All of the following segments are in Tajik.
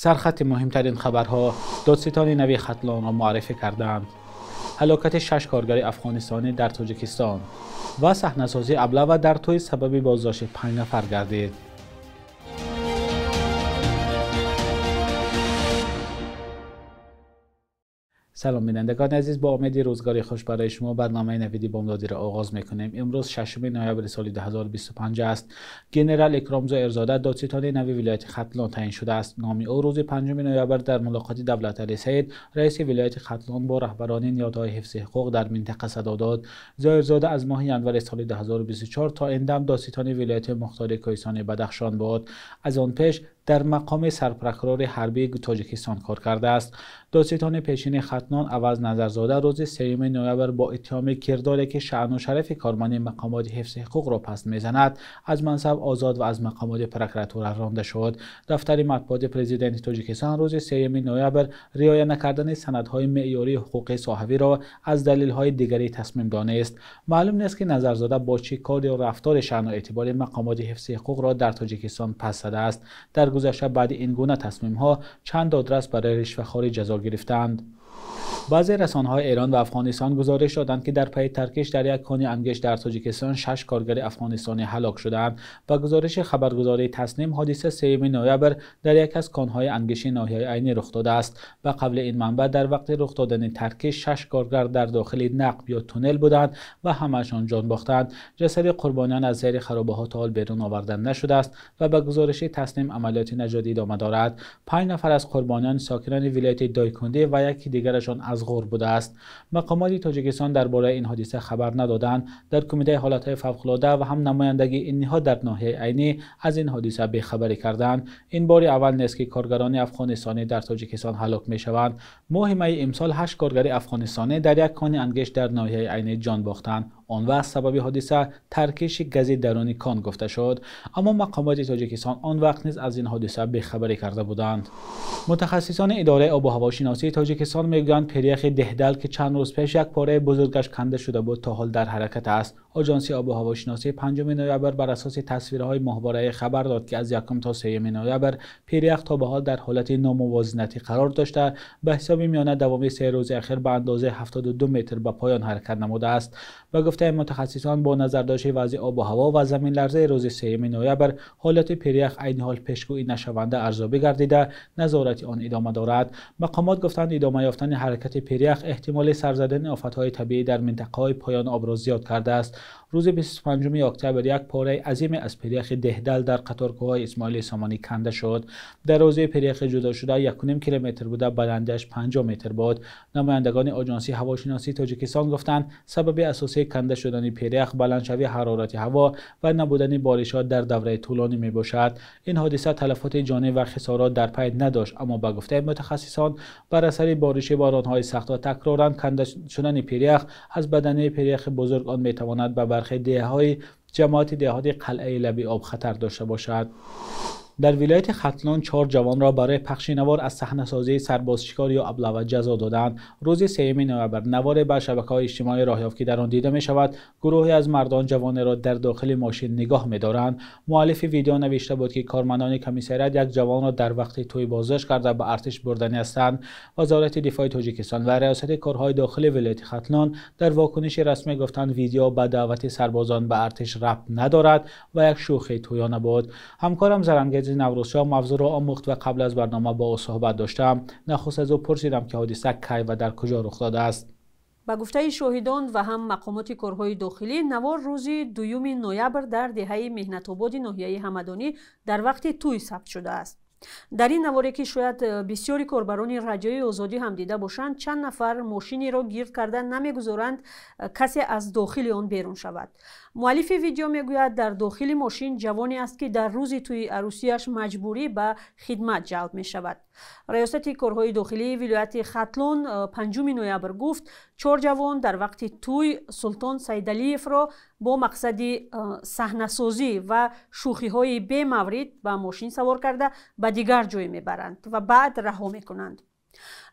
Сархати муҳимтарин хабарҳо: додситони нави Хатлонро муаррифӣ карданд, ҳалокати 6 коргари афғонистонӣ дар Тоҷикистон ва саҳнасозии аблава дар тӯй сабаби боздошти 5 нафар гардид. Салом бинандагони азиз, бо умеди рӯзгори хуш барои шумо барномаи навиди бомдодиро оғоз мекунем. Имрӯз 6 ноябри соли 2025 аст. Генерал Икром Зоирзода додситони нави вилояти Хатлон таъин шудааст. Номи ӯ рӯзи 5 ноябр дар мулоқоти Давлатали Саид, раиси вилояти Хатлон, бо раҳбарони ниҳодҳои ҳифзи ҳуқуқ дар минтақа садо дод. Зоирзода аз моҳи январи соли 2024 то ин дам додситони вилояти мухтори Кӯҳистони Бадахшон буд. Аз он пеш дар мақоми сарпрокурори ҳарбии Тоҷикистон кор кардааст. Додситони пешини Хатлон Аваз Назарзода рӯзи 3 ноябр бо иттиҳоми кирдоре ки шаъну шарафи корманди мақомоти ҳифзи ҳуқуқро паст мезанад, аз мансаб озод ва аз мақомоти прокуратура ронда шуд. Дафтари матбуоти президенти Тоҷикистон рӯзи 3 ноябр риоя накардани санадҳои меъёрии ҳуқуқии соҳавиро аз далелҳои дигари тасмим донист. Маълум нест ки Назарзода бо чӣ кор ё рафтори шаъну эътибори мақомоти ҳифзи ҳуқуқро дар Тоҷикистон пас задааст. Дар гузашта баъди ин гуна тасмимҳо чанд додрас барои ришвахорӣ ҷазо гирифтанд. Баъзе расонаҳои Эрон ва Афғонистон гузориш доданд, ки дар пайи таркиш дар як кони ангиш дар Тоҷикистон 6 коргари афғонистонӣ ҳалок шудаанд. Ба гузориши хабаргузории Тасним, ҳодиса 3 ноябр дар яке аз конҳои ангиши ноҳияи Айнӣ рух додааст. Ба қавли ин манбаъ, дар вақти рух додани таркиш 6 коргар дар дохили нақб ё туннел буданд ва ҳамаашон ҷон бохтанд. Ҷасади қурбониён аз зери харобаҳо то ҳол берун оварда нашудааст ва ба гузориши Тасним амалиёти наҷотӣ идома дорад. 5 нафар аз қурбониён сокинони вилояти Дойкундӣ ва яке дигарашон аз Ғур будааст. Мақомоти Тоҷикистон дар бораи ин ҳодиса хабар надоданд. Дар Кумитаи ҳолатҳои фавқулода ва ҳам намояндагии ин ниҳод дар ноҳияи Айнӣ аз ин ҳодиса бехабарӣ карданд. Ин бори аввал нест ки коргарони афғонистонӣ дар Тоҷикистон ҳалок мешаванд. Моҳи майи имсол 8 коргари афғонистонӣ дар як кони ангиш дар ноҳияи Айнӣ ҷон бохтанд. Он вақт сабаби ҳодиса таркиши гази даруни кон гуфта шуд. Аммо мақомоти Тоҷикистон он вақт низ аз ин ҳодиса бехабарӣ карда буданд. Мутахассисони идораи обу ҳавошиносии Тоҷикистон мегӯянд, пиряхи Деҳдал, ки чанд рӯз пеш як пораи бузургаш канда шуда буд, то ҳол дар ҳаракат аст. Оҷонсии обу ҳавошиносӣ 5 ноябр бар асоси тасвирҳои моҳвораӣ хабар дод, ки аз 1 то 3 ноябр пирях то ба ҳол дар ҳолати номувозинатӣ қарор дошта, ба ҳисоби миёна давоми 3 рӯзи ахир ба андозаи 72 метр ба поён ҳаракат намудааст. Ба гуфтаи мутахассисон, бо назардошти вазъи обу ҳаво ва заминларзаи рӯзи 3 ноябр, ҳолати пирях айни ҳол пешгӯӣ нашаванда арзёбӣ гардида, назорати он идома дорад. Мақомот гуфтанд, идома ёфтани ҳаракати пирях эҳтимоли сар задани офатҳои табиӣ дар минтақаҳои поён обро зиёд кардааст. Рӯзи 25 октябр як пораи азиме аз пиряхи Деҳдал дар қаторкӯҳҳои Исмоили Сомонӣ канда шуд. Дарозии пиряхи ҷудошуда 1,5 километр буда, баландиаш 50 метр буд. Намояндагони Оҷонсии ҳавошиносии Тоҷикистон гуфтанд, сабаби асосии канда шудани пирях баландшавии ҳарорати ҳаво ва набудани боришот дар давраи тӯлонӣ мебошад. Ин ҳодиса талафоти ҷонӣ ва хисорот дар пай надошт, аммо ба гуфтаи мутахассисон, бар асари бориши боронҳои сахт ва такроран канда шудани пирях аз бадани пиряхи бузург он метавонад ба бархи деҳаҳои ҷамоати деҳоти қалъаи лаби об хатар дошта бошад. Дар вилояти Хатлон 4 ҷавонро барои пахши навор аз саҳнасозии сарбозшикор ё аблава ҷазо доданд. Рӯзи 3 ноябр наворе ба шабакаҳои иҷтимоӣ роҳ ёфт, ки дар он дида мешавад гурӯҳе аз мардон ҷавонеро дар дохили мошин нигоҳ медоранд. Муаллифи видео навишта буд, ки кормандони комиссариат як ҷавонро дар вақти тӯй боздошт карда ба артиш бурданӣ ҳастанд. Вазорати дифои Тоҷикистон ва Риёсати корҳои дохили вилояти Хатлон дар вокуниши расмӣ гуфтанд, видео ба даъвати сарбозон ба артиш рабт надорад ва як шӯхии тӯёна буд. Ҳамкорам Зарангез Наврӯзшоҳ мавзӯъро омӯхт ва қабл аз барнома бо ӯ суҳбат доштам. Нахуст аз ӯ пурсидам, ки ҳодиса кай ва дар куҷо рух додааст. Ба гуфтаи шоҳидон ва ҳам мақомоти корҳои дохилӣ, навор рӯзи 2 ноябр дар деҳаи Меҳнатободи ноҳияи Ҳамадонӣ дар вақти тӯй сабт шудааст. Дар ин наворе, ки шояд бисёри корбарони радиои Озодӣ ҳам дида бошанд, чанд нафар мошинеро гирд карда намегузоранд касе аз дохили он берун шавад. Муаллифи видео мегӯяд, дар дохили мошин ҷавоне аст, ки дар рӯзи тӯи арӯсияш маҷбурӣ ба хидмат ҷалб мешавад. Раёсати корҳои дохилии вилояти Хатлон 5 ноябр гуфт, 4 ҷавон дар вақти тӯй Султон Сайдалиевро бо мақсади саҳнасозӣ ва шӯхиҳои бемаврид ба мошин савор карда ба дигар ҷой мебаранд ва баъд раҳо мекунанд.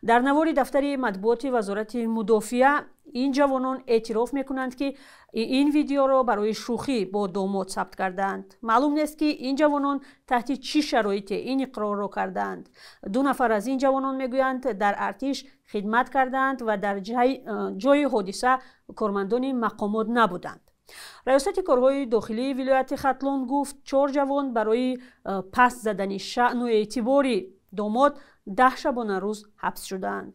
Дар навори дафтари матбуоти Вазорати мудофиа ин ҷавонон эътироф мекунанд, ки ин видеоро барои шӯхӣ бо домод сабт кардаанд. Маълум нест, ки ин ҷавонон таҳти чӣ шароите ин иқрорро кардаанд. Ду нафар аз ин ҷавонон мегӯянд, дар артиш хидмат кардаанд ва дар ҷои ҳодиса кормандони мақомот набуданд. Раёсати корҳои дохилии вилояти Хатлон гуфт, 4 ҷавон барои паст задани шаъну эътибори домод 10 шабонарӯз ҳабс шудаанд.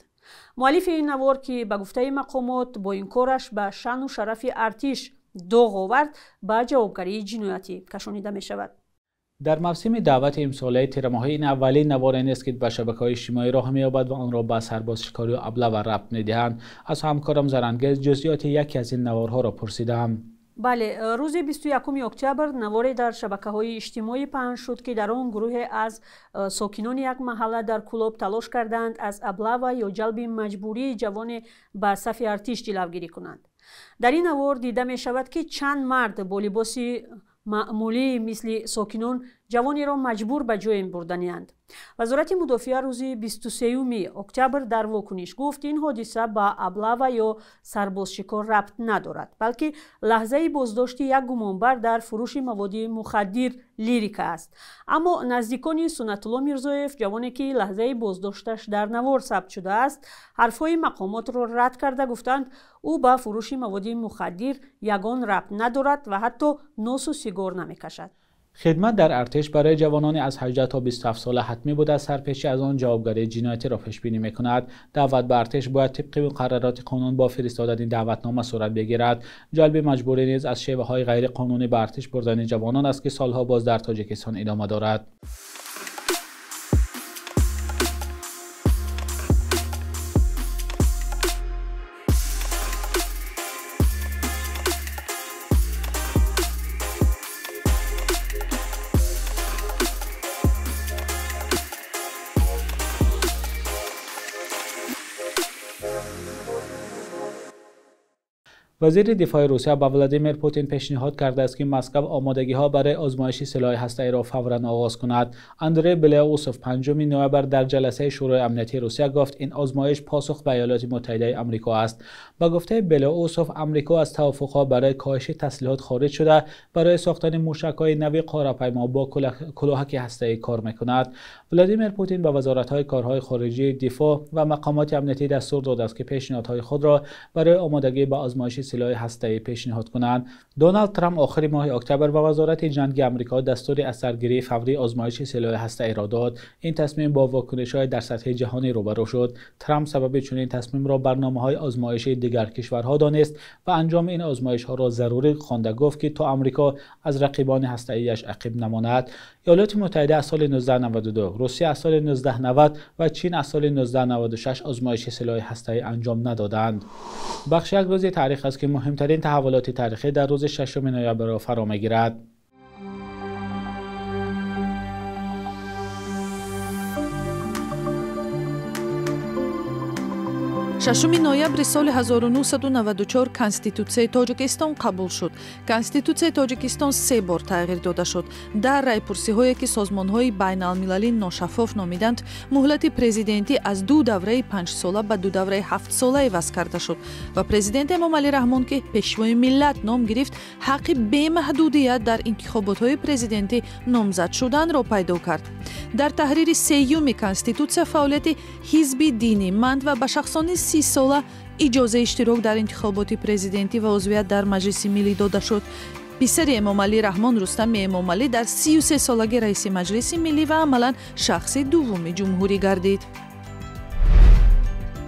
Муаллифи ин навор, ки ба гуфтаи мақомот бо ин кораш ба шаъну шарафи артиш доғ овард, ба ҷавобгарии ҷиноятӣ кашонида мешавад. Дар мавсими даъвати имсолаи тирамоҳӣ ин аввалин наворе нест, ки ба шабакаҳои иҷтимоӣ роҳ меёбад ва онро ба сарбозшикорию аблава рабт медиҳанд. Аз ҳамкорам Зарангез ҷузъиёти яке аз ин наворҳоро пурсидам. Бале, рӯзи 21 октябр наворе дар шабакаҳои иҷтимоӣ паҳн шуд, ки дар он гурӯҳе аз сокинони як маҳалла дар Кӯлоб талош карданд аз аблава ё ҷалби маҷбурии ҷавоне ба сафи артиш ҷилавгирӣ кунанд. Дар ин навор дида мешавад, ки чанд мард бо либоси маъмулӣ мисли сокинон ҷавонеро маҷбур ба ҷоем бурданианд. Вазорати мудофиа рӯзи 23 октябр дар вокуниш гуфт, ин ҳодиса ба аблава ё сарбозшикор рабт надорад, балки лаҳзаи боздошти як гумонбар дар фурӯши маводи мухаддир лирика аст. Аммо наздикони Суннатулло Мирзоев, ҷавоне ки лаҳзаи боздошташ дар навор сабт шудааст, ҳарфҳои мақомотро рад карда гуфтанд, ӯ ба фурӯши маводи мухаддир ягон рабт надорад ва ҳатто носу сигор намекашад. Хидмат дар артиш барои ҷавонони аз 18 то 27 сола ҳатмӣ буда, сарпечӣ аз он ҷавобгарии ҷиноятиро пешбинӣ мекунад. Даъват ба артиш бояд тибқи муқаррароти қонун бо фиристодани даъватнома сурат бигирад. Ҷалби маҷбурӣ низ аз шеваҳои ғайриқонунӣ ба артиш бурдани ҷавонон аст, ки солҳо боз дар Тоҷикистон идома дорад. Вазири дифои Русия ба Владимир Путин пешниҳод кардааст, ки Москва омодагиҳо барои озмоиши силоҳи ҳастаиро фавран оғоз кунад. Андрей Белоусов 5 ноябр дар ҷаласаи Шӯрои амнияти Русия гуфт, ин озмоиш посух ба Иёлоти Муттаҳидаи Амрико аст. Ба гуфтаи Белоусов, Амрико аз тавофуқҳо барои коҳиши таслиҳот хориҷ шуда, барои сохтани мушакҳои нави қорапаймо бо кулоҳаки ҳастаӣ кор мекунад. Владимир Путин ба вазоратҳои корҳои хориҷӣ, дифоъ ва мақомоти амниятӣ дастур додааст, ки пешниҳодҳои худро барои омодагӣ ба озмоиши силоҳи ҳастаӣ пешниҳод кунанд. Доналд Трамп охири моҳи октябр ба вазорати ҷанги Амрико дастури аз саргирии фаврии озмоиши силоҳи ҳастаиро дод. Ин тасмим бо вокунишҳои дар сатҳи ҷаҳонӣ рӯбарӯ шуд. Трамп сабаби чунин тасмимро барномаҳои озмоишии дигар кишварҳо донист ва анҷоми ин озмоишҳоро зарурӣ хонда гуфт, ки то Амрико аз рақибони ҳастаиаш ақиб намонад. Иёлоти Муттаҳида аз соли 1992, Русия аз соли 1990 ва Чин аз соли 1996 озмоиши силоҳи ҳастаӣ анҷом надоданд. Бахши як рӯзи таърих аст, ки муҳимтарин таҳаввулоти таърихӣ дар рӯзи 6 ноябрро фаро мегирад. 6 ноябри соли 1994 Конститутсияи Тоҷикистон қабул шуд. Конститутсияи Тоҷикистон 3 бор тағйир дода шуд. Дар райпурсиҳое, ки созмонҳои байналмилалӣ ношаффоф номиданд, муҳлати президентӣ аз 2 давраи 5-сола ба 2 давраи 7-сола иваз карда шуд ва президент Эмомалӣ Раҳмон, ки пешвои миллат ном гирифт, ҳаққи бемаҳдудият дар интихоботҳои президентӣ номзад шуданро пайдо кард. Дар таҳрири 3-юми Конститутсия фаъолияти ҳизби диниманд ва ба шахсони 30 сола иҷозаи иштирок дар интихоботи президентӣ ва узвият дар Маҷлиси миллӣ дода шуд. Писари Эмомалӣ Раҳмон Рустами Эмомалӣ дар 33 солагӣ раиси Маҷлиси миллӣ ва амалан шахси дуввуми ҷумҳурӣ гардид.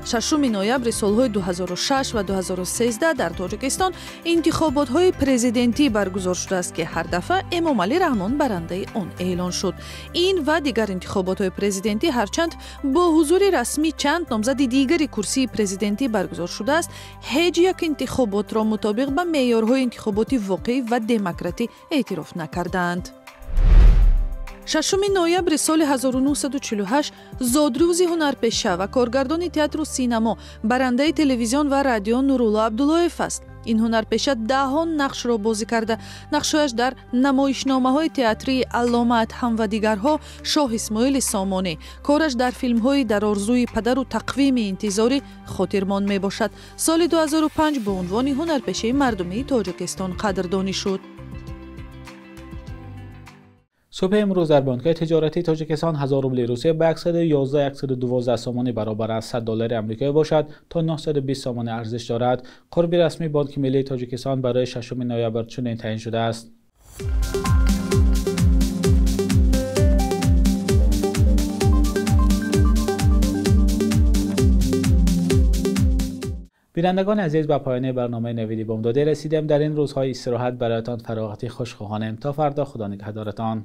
6 ноябри солҳои 2006 ва 2013 дар Тоҷикистон интихоботҳои президентӣ баргузор шудааст, ки ҳар дафъа Эмомалӣ Раҳмон барандаи он эълон шуд. Ин ва дигар интихоботҳои президентӣ ҳарчанд бо ҳузури расмӣ чанд номзади дигари курсии президентӣ баргузор шудааст, ҳеҷ як интихоботро мутобиқ ба меъёрҳои интихоботи воқеӣ ва демократӣ эътироф накардаанд. 6 ноябри соли 1948 зодрӯзи ҳунарпеша ва коргардони театру синамо, барандаи телевизион ва радио Нурулло Абдуллоев аст. Ин ҳунарпеша даҳҳо нақшро бозӣ карда. Нақшҳояш дар намоишномаҳои театрии Аллома Адҳам ва дигарҳо, Шоҳ Исмоили Сомонӣ, кораш дар филмҳои Дар орзуи падару Тақвими интизорӣ хотирмон мебошад. Соли 2005 бо унвони ҳунарпешаи мардумии Тоҷикистон қадрдонӣ шуд. Субҳи имрӯз дар бонкҳои тиҷоратии Тоҷикистон 1000 рубли Русия ба 111-112 сомонӣ баробар аст. 100 доллари амрикоӣ бошад то 920 сомонӣ арзиш дорад. Қурби расмии Бонки миллии Тоҷикистон барои 6 ноябр чунин таъин шудааст. Бинандагони азиз, ба поёни барномаи Навиди Бомдодӣ расидем. Дар ин рӯзҳои истироҳат бароятон фароғати хуш хоҳонем. То фардо, Худо нигаҳдоратон.